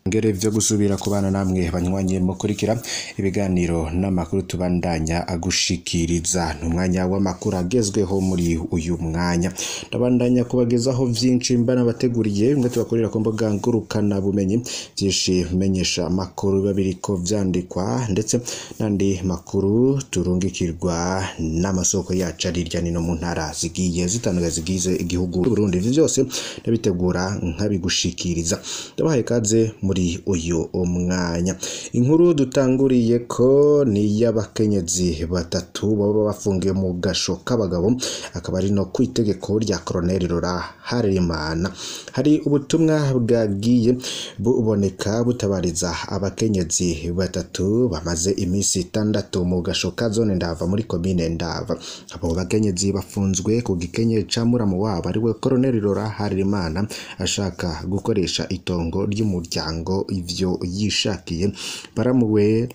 Ngere vyo gusubira kubana namwe banywanye mukurikira ibiganiro n'amakuru tubandanya agushikiriza n'umwanya w'amakuru agezweho muri uyu mwanya. Ndabandanya kubagezaho vyinshi mbana bateguriye bimwe tubakorera ku mbuga ngurukana bumenyi, vyinshi menyesha amakuru biba biriko vyandikwa ndetse n'andi makuru turungikirwa n'amasoko yacu ari hirya nino mu ntara zigiye zitandukanye zigize igihugu Burundi. Ivyo vyose ndabitegura nkabigushikiriza. Ndabahaye kaze muri uyu mwanya. Inkuru dutanguriye ko ni iy'abakenyezi batatu baba bafungiwe mu gasho k'abagabo, akaba ari no kw'itegeko rya Colonel Laurent Harerimana. Hari ubutumwa bwagiye buboneka butabariza abakenyezi batatu bamaze imisi 6 mu gasho ka zone Ndava muri komine Ndava. Abo bakenyezi bafunzwe ku gikenye ca muramu wabo ariwe Colonel Laurent Harerimana ashaka gukoresha itongo ry'umuryango ivyo yishakiye, baramuwe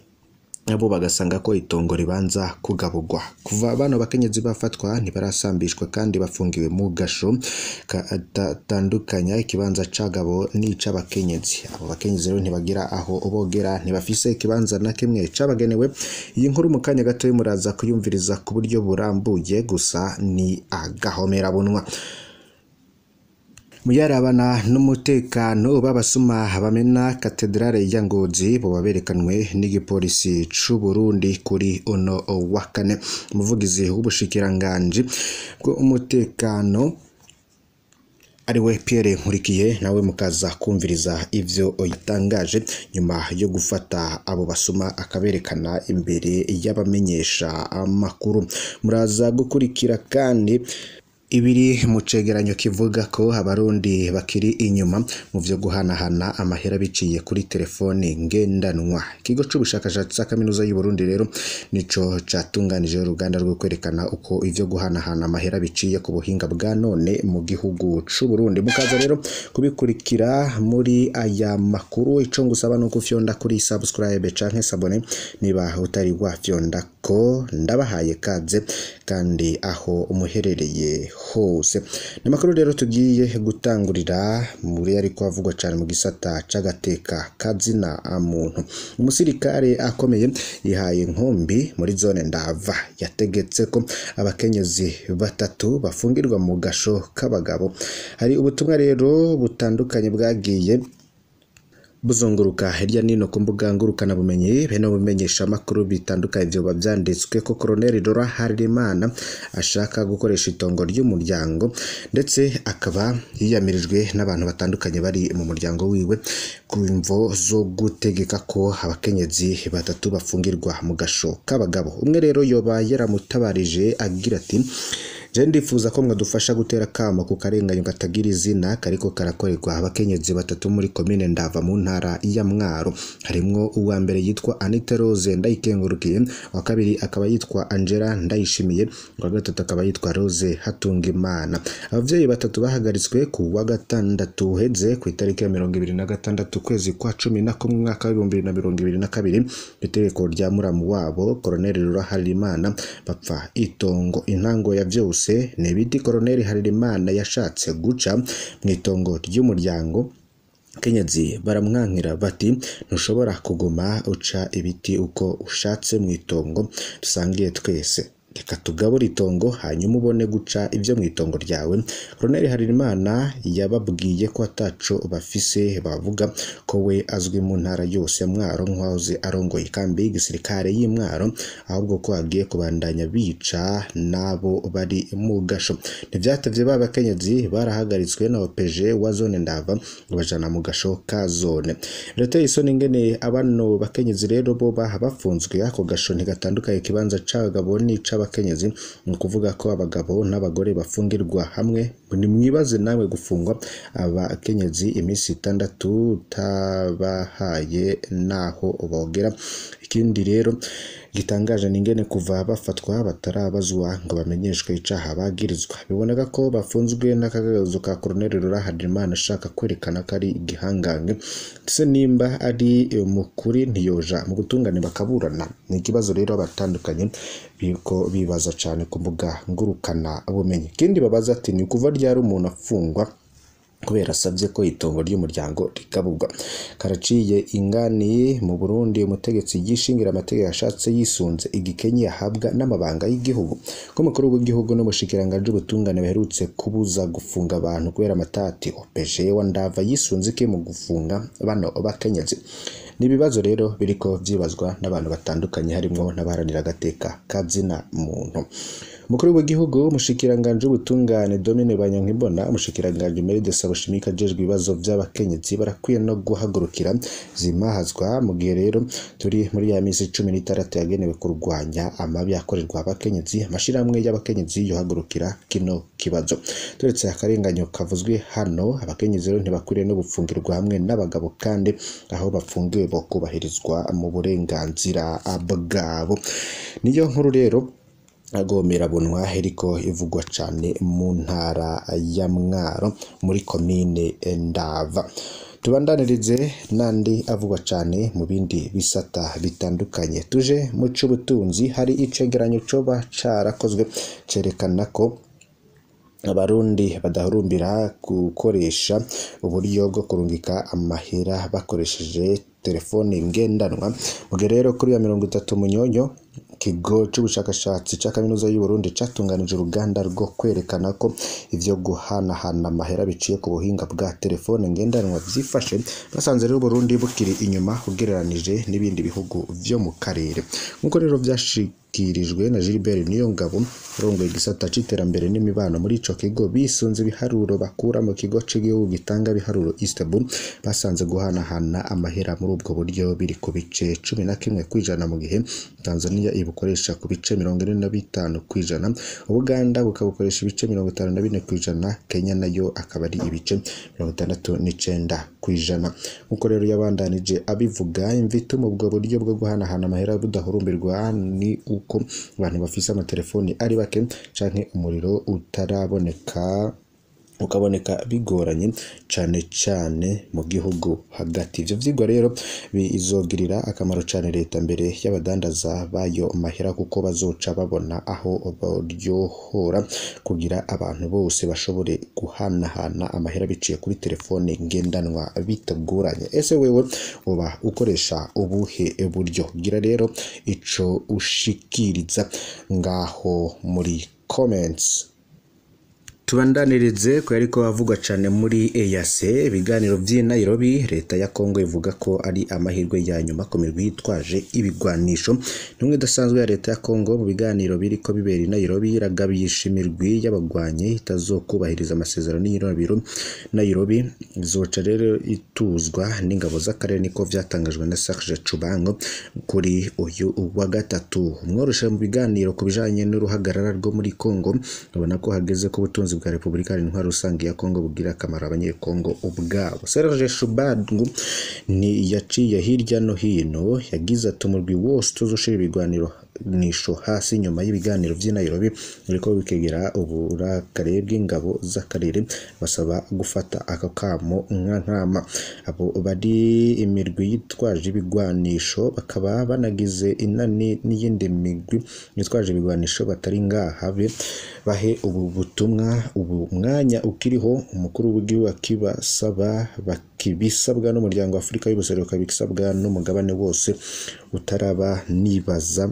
nabo bagasanga ko itongo ribanza kugaburwa. Kuva bano bakenyezi bafatwa ntibarasambishwa kandi bafungiwe mu gasho katandukanya ikibanza c'abagabo n'ic'abakenyezi. Abo bakenyezi rero ntibagira aho bogera, ntibafise ikibanza na kimwe cabagenewe. Iyi nkuru mu kanya gatoyi muraza kuyumviriza ku buryo burambuye, gusa ni agahomerabunwa. Muyarabana n'umutekano b'abasuma bamena katedrale ya Ngozi boba berekanwe n'igipolisi c'u Burundi kuri uno wa kane. Umuvugizi w'ubushikiranganji bw'umutekano ariwe Pierre Nkurikiye nawe mukaza kumviriza ivyo yatangaje nyuma yo gufata abo basuma akaberekana imbere y'abamenyesha amakuru. Muraza gukurikira kandi ibiri mu cegeranyo kivuga ko abarundi bakiri inyuma mu vyo guhanahana amahera biciye kuri telefoni ngendanwa. Ikigo c'ubushakashatsi ca kaminuza y'u Burundi rero nico catunganije uruganda rwo kwerekana uko ivyo guhanahana amahera biciye ku buhinga bwa none mu gihugu c'u Burundi. Mukaza rero kubikurikira muri aya makuru. Ico ngusaba nuko ufyonda kuri subscribe canke s'abonner niba utari wafyonda ko, ndabahaye kaze kandi aho umuherereye hose. Ni makuru rero tugiye gutangurira muri ariko avugwa cyane mu gisata c'agateka kazina muntu. Umusirikare akomeye yihaye inkumbi muri zone Ndava yategetse ko abakenyezi batatu bafungirwa mu gasho k'abagabo. Hari ubutumwa rero butandukanye bwagiye buzunguruka hirya nino ku mbuga ngurukana bumenyi bene bumenyesha amakuru bitandukanye vyoba vyanditswe ko Colonel Laurent Harerimana ashaka gukoresha itongo ry'umuryango, ndetse akaba yiyamirijwe n'abantu batandukanye bari mu muryango wiwe ku mvo zo gutegeka ko abakenyezi batatu bafungirwa mu gasho k'abagabo. Umwe rero yoba yaramutabarije agira ati: "Je ndifuza ko mwadufasha gutera kamo ku karenganyo katagira izina kariko karakorerwa abakenyezi batatu muri komine Ndava mu ntara ya Mwaro. Harimwo uwa mbere yitwa Anita Rose Ndayikengurukiye, uwa kabiri akaba yitwa Angela Ndayishimiye, uwa gatatu akaba yitwa Rose Hatungimana. Abavyeyi batatu bahagaritswe ku wa gatandatu uheze ku itariki ya 26 kwezi kwa 11 umwaka wa 2022 itegeko rya muramu wabo Colonel Laurent Harerimana bapfa itongo. Intango ya vyose ni ibiti Colonel Harerimana yashatse guca mw'itongo ry'umuryango. Kenyezi baramwankira bati ntushobora kuguma uca ibiti uko ushatse mw'itongo dusangiye twese, reka tugabure itongo hanyuma ubone guca ivyo mw'itongo ryawe." Colonel Harerimana yababwiye ko ataco bafise, bavuga ko we azwi mu ntara yose ya Mwaro nk'uwahoze arongoye ikambi y'igisirikare y'i Mwaro, ahubwo ko agiye kubandanya bica n'abo bari mu gasho. Ntivyatevye ba bakenyezi barahagaritswe na OPG wa zone Ndava bajana mu gasho ka zone. Birateye isoni ingene abano bakenyezi rero bo bafunzwe. Ako gasho ntigatandukanye ikibanza c'abagabo n'ic'abakenyezi, ni ukuvuga ko abagabo n'abagore bafungirwa hamwe. Nimwibaze nawe gufungwa abakenyezi imisi 6 utabahaye naho bogera. Ikindi rero gitangaje ni ingene kuva bafatwa batarabazwa ngo bamenyeshwe icaha bagirizwa. Biboneka ko bafunzwe n'akagazo ka Colonel Laurent Harerimana ashaka kwerekana ko ari igihangange, ndetse nimba ari mukuri ntiyoja mu gutungane bakaburana. Ni ikibazo rero abatandukanye biko bibaza cane ku mbuga ngurukana bumenyi. Ikindi babaza ati ni kuva ryari umuntu afungwa kubera asavye ko itongo ry'umuryango rikabugwa. Karaciye ingani mu Burundi, umutegetsi yishingira amategeko ashatse yisunze igikenye ahabwa n'amabanga y'igihugu. Ko umukuru w'igihugu n'umushikiranganji w'ubutungane baherutse kubuza gufunga abantu kubera amatati, OPG wa Ndava yisunze iki mu gufunga bano bakenyezi? Ni ibibazo rero biriko vyibazwa n'abantu batandukanye, harimwo n'abaharanira agateka kazina muntu. Umukuru w'igihugu, umushikiranganji w'ubutungane Domine Banyankimbona, umushikiranganji Meride Sabushimike ajejwe ibibazo vy'abakenyezi barakwiye no guhagurukira zimahazwa, mu gihe rero turi muri ya misi 16 yagenewe kurwanya amabi akorerwa abakenyezi. Amashirahamwe y'abakenyezi yohagurukira kino kibazo. Turetse akarenganyo kavuzwe hano, abakenyezi rero ntibakwiriye no gupfungirwa hamwe n'abagabo, kandi aho bafungiwe bokubahirizwa mu burenganzira bwabo. Niyo nkuru rero agomerabunwa iriko ivugwa cane mu ntara ya Mwaro muri komine Ndava. Tubandanirize nandi avugwa cane mu bindi bisata bitandukanye. Tuje mu c'ubutunzi, hari icegeranyo coba carakozwe cerekana ko Abarundi badahurumbira gukoresha uburyo bwo kurungika amahera bakoresheje telefone ngendanwa. Mu gihe rero kuri ya 30 Munyonyo, ikigo c'ubushakashatsi ca kaminuza y'u Burundi catunganije uruganda rwo kwerekana ko ivyo guhanahana amahera biciye ku buhinga bwa telefone ngendanwa vyifashe. Basanze rero Burundi bukiri inyuma ugereranije n'ibindi bihugu vyo mu karere, nkuko rero vyashikirijwe na Gilbert Niyongabo urongoye igisata c'iterambere n'imibano muri ico kigo. Bisunze ibiharuro bakura mu kigo c'igihugu gitanga ibiharuro Istanbul, basanze guhanahana amahera muri ubwo buryo biri ku bice 11%, mu gihe Tanzania ibukoresha ku bice 45%, Ubuganda bukabukoresha ibice 54%, Kenya nayo akaba ari ibice 69%. Nkuko rero yabandanije abivuga, imvituma ubwo buryo bwo guhanahana amahera budahurumbirwa ni uko abantu bafise amatelefoni ari bake canke umuriro utaraboneka, ukaboneka bigoranye cane cane mu gihugu hagati. Ivyo vyigwa rero bizogirira akamaro cane leta mbere y'abadandaza bayo mahera, kuko bazoca babona aho baryohora kugira abantu bose bashobore guhanahana amahera biciye kuri telefone ngendanwa bitagoranye. Ese wewe uba ukoresha ubuhe buryo? Gira rero ico ushikiriza ngaho muri comments. Tubandanirize ko yariko avugwa cane muri EAC, ibiganiro vy'i Nairobi. Leta ya Kongo ivuga ko ari amahirwe ya nyuma ku mirwi yitwaje ibigwanisho. Intumwa idasanzwe ya leta ya Kongo mu biganiro biriko bibera i Nairobi iragabisha imirwi y'abagwanyi itazokubahiriza amasezerano y'I Nairobi, izoca rero ituzwa n'ingabo z'akarere, niko vyatangajwe na Serge Cubango kuri uyu wa gatatu. Umworoshe mu biganiro ku bijanye n'uruhagarara rwo muri Kongo, babona ko hageze ko ubutunzi bwa Republika Intwaro Rusange ya Kongo bugira akamaro abanyekongo ubwabo. Serge Shubangu ni yaciye hirya no hino, yagize ati umurwi wose tuzoshira ibigwaniro nisho hasi nyuma y'ibiganiro vy'i Nairobi biriko bikegera uburakare bw'ingabo z'akarere, basaba gufata ako kamo nka nkama. Abo bari imirwi yitwaje ibigwanisho bakaba banagize inani n'iyindi migwi yitwaje ibigwanisho batari ngaha bahe ubu butumwa ubu mwanya ukiriho. Umukuru w'igihugu akibasaba bakibisabwa n'umuryango wa Afrika y'ubuseruko, bikisabwa n'umugabane wose utaraba. Nibaza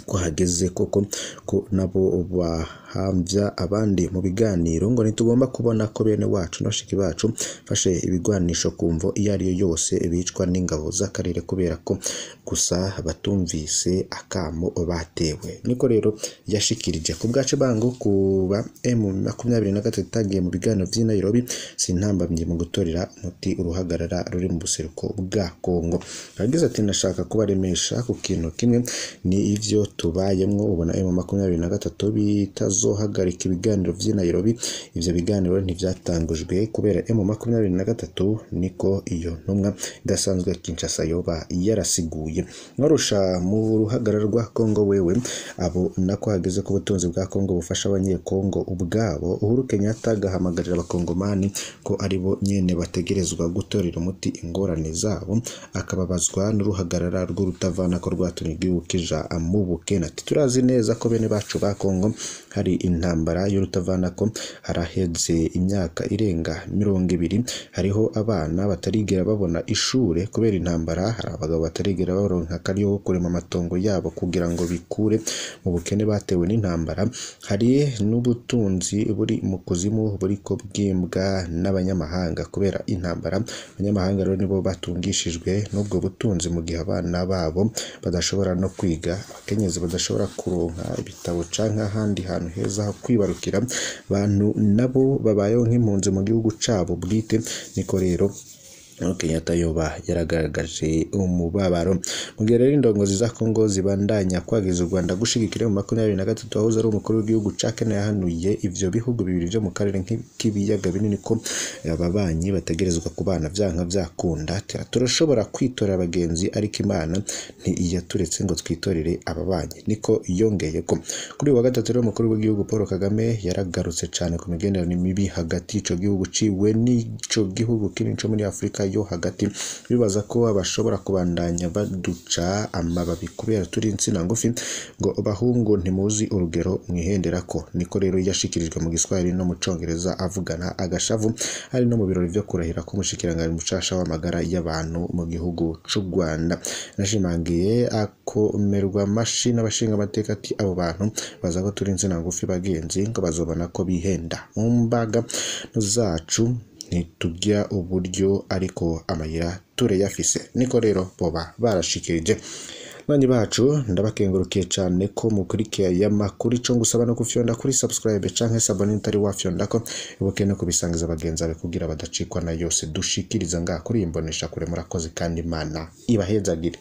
ko hageze koko ko nabo bahamvya abandi mu biganiro, ngo ntitugomba kubona ko bene wacu n'abashiki bacu fashe ibigwanisho kumvo iyo ariyo yose bicwa n'ingabo z'akarere kubera ko gusa batumvise akamo batewe. Niko rero yashikirije. Ku bwacu bango kuba M23 itagiye mu biganiro vy'i Nairobi sintambamye mu gutorera umuti uruhagarara ruri mu buseruko bwa Kongo. Yagize ati ndashaka kubaremesha ku kintu kimwe, ni ivyo tubayemwo ubona M23 bitazohagarika ibiganiro vy'i Nairobi. Ivyo biganiro ntivyatangujwe kubera M23, niko iyo ntumwa idasanzwe Kinshasa yoba yarasiguye. Nkorusha mu ruhagarara rwa Kongo wewe abo nako hageze ko ubutunzi bwa Kongo bufasha abanyekongo ubwabo. Uhuru Kenyatta agahamagarira abakongomani ko aribo nyene bategerezwa gutorera umuti ingorane zabo, akababazwa n'uruhagarara rw'urutavana ko rwatumye igihugu kija mu bukene. Ati turazi neza ko bene bacu ba Kongo hari hari intambara y'urutavanako, haraheze imyaka irenga 20, hariho abana batarigera babona ishure kubera intambara, hari abagabo batarigera baronka akaryo ko kurima amatongo yabo kugira ngo bikure mu bukene batewe n'intambara, hari n'ubutunzi buri mu kuzimu buriko bwimbwa n'abanyamahanga kubera intambara. Abanyamahanga rero nibo batungishijwe n'ubwo butunzi mu gihe abana babo badashobora no kwiga, abakenyezi badashobora kuronka ibitabo canke ahandi hantu heza ho kwibarukira, abantu nabo babayeho nk'impunzi mu gihugu cabo bwite. Niko rero Kenyatta yoba yaragaragaje umubabaro. Mu gihe rero indongozi za Congo zibandanya kwagiza u Rwanda gushigikira mu 23, wahoze ari umukuru w'igihugu ca Kenya yahanuye ivyo bihugu bibiri vyo mu karere k'ibiyaga binini ko ababanyi bategerezwa kubana vyanka vyakunda. Turashobora kwitorera abagenzi ariko Imana ntiyaturetse ngo twitorere ababanyi, niko yongeyeko. Kuri uyu wa gatatu rero umukuru w'igihugu Paul Kagame yaragarutse cane ku migenderanire mibi hagati y'ico gihugu ciwe n'ico gihugu kinini co muri Afrika yo hagati, bibaza ko bashobora kubandanya baduca amababi kubera turi insina ngufi, ngo bahungu ntimuzi urugero mwihenderako. Niko rero yashikirijwe mu Giswahili no mu Congereza avugana agashavu, ari no mu birori vyo kurahira k'umushikiranganji mushasha w'amagara y'abantu mu gihugu c'u Rwanda. Nashimangiye akomerwa amashi n'abashinga amateka ati abo bantu baza ko turi insina ngufi bagenzi, ngo bazobona ko bihenda mu mbaga zacu ntitugira uburyo ariko amayira turayafise. Niko rero boba barashikirije. Banyi bacu ndabakengurukiye cane ko mukurikiye aya makuru, ico ngusaba no gufyonda kuri subscribe canke s'abonner utari wafyondako, ibuke no kubisangiza bagenzi bawe kugira badacikwa na yose dushikiriza ngaha kuri iyi mbonesha kure. Murakoze kandi Imana ibahezagire.